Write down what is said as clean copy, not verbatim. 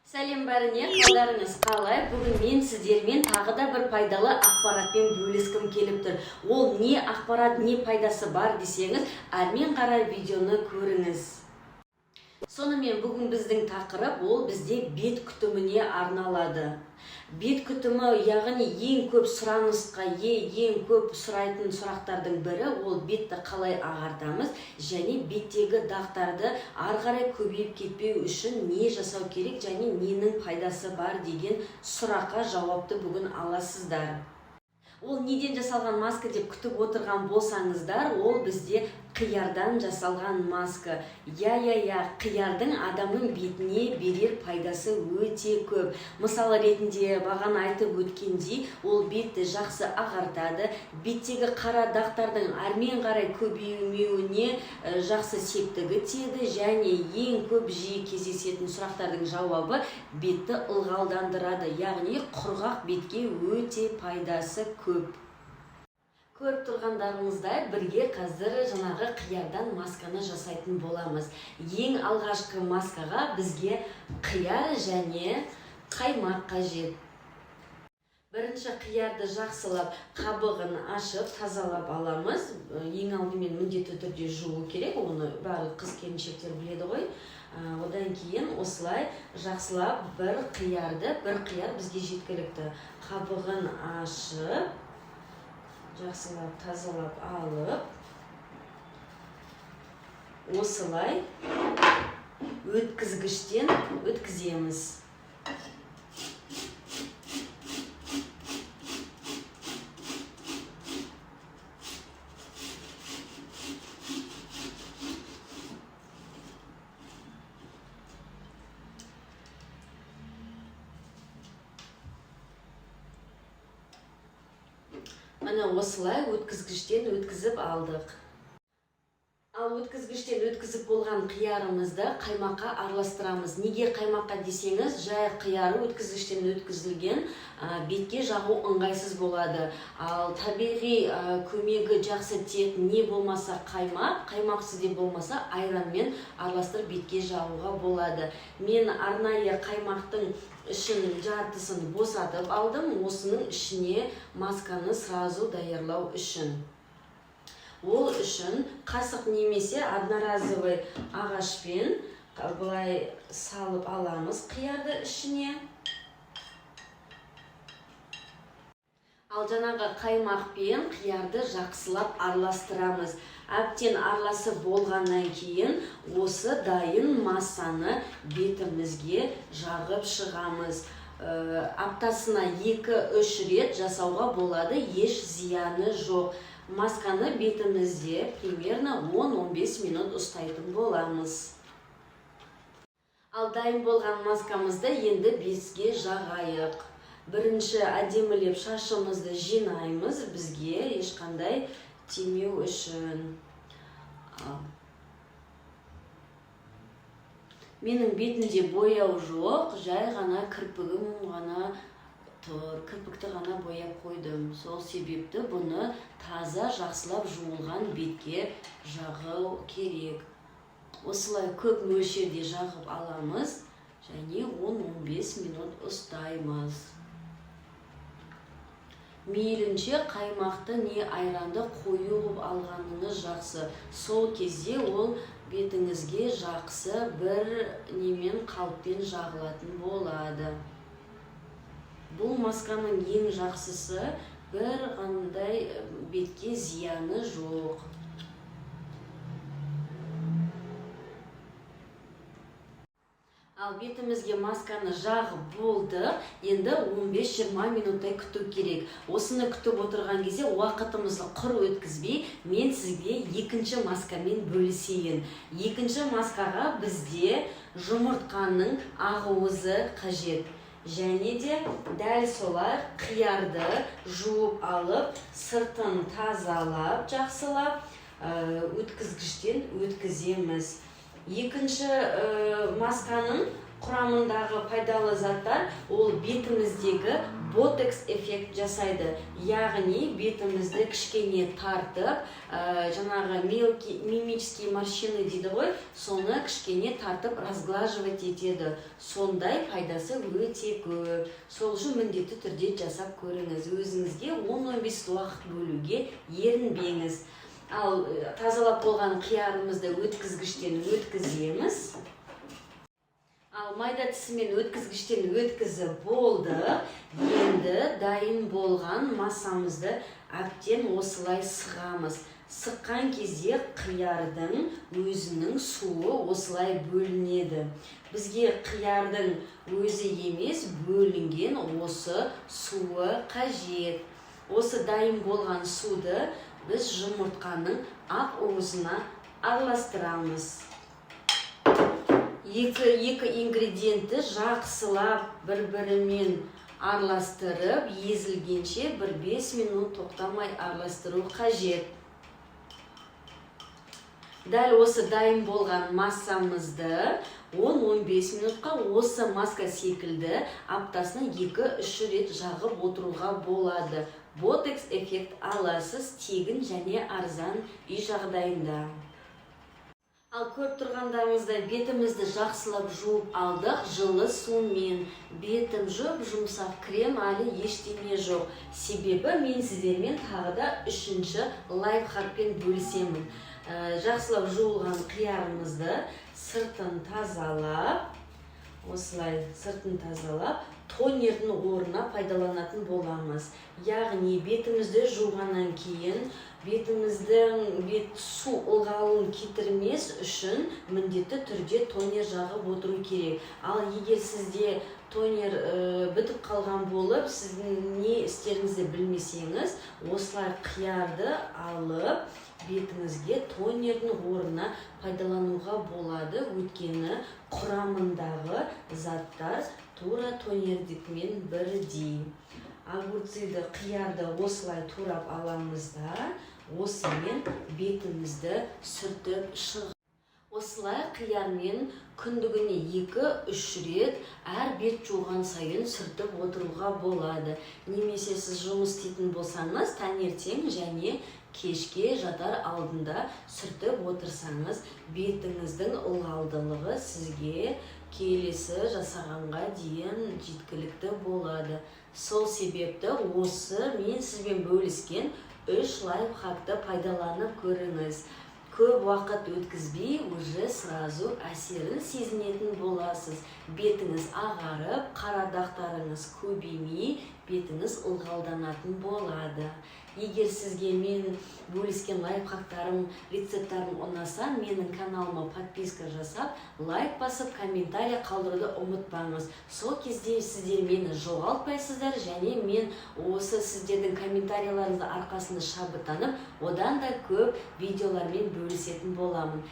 Сәлем бәріне, қалдарыңыз қалай? Бүгін мен сіздермен тағы да бір пайдалы ақпаратпен бөліскім келіп тұр. Ол не ақпарат, не пайдасы бар десеңіз, әрмен қарай видеоны көріңіз. Сонымен, бүгін біздің тақырып ол бізде бет күтіміне арналады. Бет күтімі, яғни ең көп сұранысқа ие, ең көп сұрайтын сұрақтардың бірі ол бетті қалай ағартамыз және беттегі дақтарды ары қарай көбейіп кетпеу үшін не жасау керек және ненің пайдасы бар деген сұраққа жауапты бүгін аласыздар. Ол неден жасалған маска деп күтіп отырған болсаңыздар, ол бізде қиярдан жасалған маска. Иә, иә, иә, қиярдың адамның бетіне берер пайдасы өте көп. Мысалы ретінде бағана айтып өткендей, ол бетті жақсы ағартады, беттегі қара дақтардың әрмен қарай көбеймеуіне жақсы септігі тиеді және ең көп жиі кездесетін сұрақтардың жауабы бетті ылғалдандырады, яғни құрғақ бетке өте пайдасы көп. Көріп тұрғандарыңыздай, бірге қазір жаңағы қиярдан масканы жасайтын боламыз. Ең алғашқы маскаға бізге қияр және қаймақ қажет. Бірінші қиярды жақсылап қабығын ашып, тазалап аламыз. Ең алдымен міндетті түрде жуу керек, оны барлық қыз келіншектер біледі ғой. Одан кейін осылай жақсылап бір қиярды, бір қияр бізге жеткілікті, қабығын ашып, жақсылап тазалап алып, осылай өткізгіштен өткіземіз. Міне, осылай өткізгіштен өткізіп алдық. Ал өткізгіштен өткізіп болған қиярымызды қаймаққа араластырамыз. Неге қаймаққа десеңіз, жай қияры өткізгіштен өткізілген бетке жағу ыңғайсыз болады. Ал табиғи көмегі жақсы тиетін не болмаса қаймақ, қаймақ сізде болмаса, айранмен араластырып бетке жағуға болады. Мен арнайы қаймақтың ішін жартысын босатып алдым, осының ішіне масканы сразу даярлау үшін. Ол үшін қасық немесе одноразовый ағашпен былай салып аламыз қиярды ішіне. Ал жаңағы қаймақ пен қиярды жақсылап араластырамыз. Әбден араласып болғаннан кейін осы дайын массаны бетімізге жағып шығамыз. Аптасына 2-3 рет жасауға болады, еш зияны жоқ. Масканы бетімізде примерно 10-15 минут ұстайтын боламыз. Ал дайын болған маскамызды енді бетке жағайық. Бірінші әдемілеп шашымызды жинаймыз, бізге ешқандай тимеу үшін. Ал. Менің бетімде бояу жоқ, жай ғана кірпігім ғана тұр, кірпікті ғана бояп қойдым. Сол себепті бұны таза, жақсылап жуылған бетке жағу керек. Осылай көп мөлшерде жағып аламыз және 10-15 минут ұстаймыз. Мейлінше қаймақты не айранды қою қылып алғаныңыз жақсы. Сол кезде ол бетіңізге жақсы бір немен, қалыппен жағылатын болады. Бұл масканың ең жақсысы, бір қандай бетке зияны жоқ. Ал бетімізге масканы жағып болдық. Енді 15-20 минуттай күту керек. Осыны күтіп отырған кезде уақытымызды құр өткізбей, мен сізге екінші маскамен бөлісейін. Екінші маскаға бізде жұмыртқаның ақуызы қажет. Және де дәл солай қиярды жуып алып, сыртын тазалап, жақсылап өткізгіштен өткіземіз. Екінші масканың Құрамындағы пайдалы заттар, ол бетіміздегі ботокс эффект жасайды, яғни бетімізді кішкене тартып, жаңағы мелкий мимические морщины дейді ғой, соны кішкене тартып, разглаживать етеді. Сондай пайдасы өте көп. Сол үшін міндетті түрде жасап көріңіз. Өзіңізге 10-15 уақыт бөлуге ерінбеңіз. Ал тазалап болған қиярымызды өткізгіштен өткіземіз. Ал майда тісімен өткізгіштен өткізіп болдық. Енді дайын болған массамызды әбден осылай сығамыз. Сыққан кезде қиярдың өзінің суы осылай бөлінеді. Бізге қиярдың өзі емес, бөлінген осы суы қажет. Осы дайын болған суды біз жұмыртқаның ақ уызына араластырамыз. Екі ингредиентті жақсылап бір бірімен араластырып, езілгенше бір 5 минут тоқтамай араластыру қажет. Дәл осы дайын болған массамызды 10-15 минутқа осы маска секілді аптасына 2-3 рет жағып отыруға болады. Ботокс эффект аласыз тегін және арзан, үй жағдайында. Ал көріп тұрғандарыңыздай, бетімізді жақсылап жуып алдық жылы сумен. Бетім жұп жұмсақ, крем әлі ештеме жоқ, себебі мен сіздермен тағы да үшінші лайфхакпен бөлісемін. Жақсылап жуылған қиярымызды сыртын тазалап, осылай сыртын тазалап, тонердің орнына пайдаланатын боламыз. Яғни бетімізді жуғаннан кейін бетіміздің бет су ылғалын кетірмес үшін міндетті түрде тонер жағып отыру керек. Ал егер сізде тонер бітіп қалған болып, сіздің не істеріңізді білмесеңіз, осылай қиярды алып, бетіңізге тонердің орнына пайдалануға болады, өйткені құрамындағы заттар тура тонердікімен бірдей. Огурцы ды, қиярды осылай турап аламыз да, осымен бетімізді сүртіп шығ. Осылай қиярмен күндігіне 2-3 рет әр бет жуған сайын сүртіп отыруға болады. Немесе сіз жұмыс істейтін болсаңыз, таңертең және кешке жатар алдында сүртіп отырсаңыз, бетіңіздің ылғалдылығы сізге келесі жасағанға дейін жеткілікті болады. Сол себепті осы мен сізбен бөліскен үш лайфхакты пайдаланып көріңіз. Көп уақыт өткізбей, уже сразу әсерін сезінетін боласыз. Бетіңіз ағарып, қара дақтарыңыз көбеймей, бетіңіз ылғалданатын болады. Егер сізге мен бөліскен лайфхактарым, рецепттарым ұнаса, менің каналыма подписка жасап, лайк басып, комментарий қалдыруды ұмытпаңыз. Сол кезде сіздер мені жоғалтпайсыздар және мен осы сіздердің комментарийлеріңіздің арқасында шабыттанып, одан да көп видеолармен бөлісетін боламын.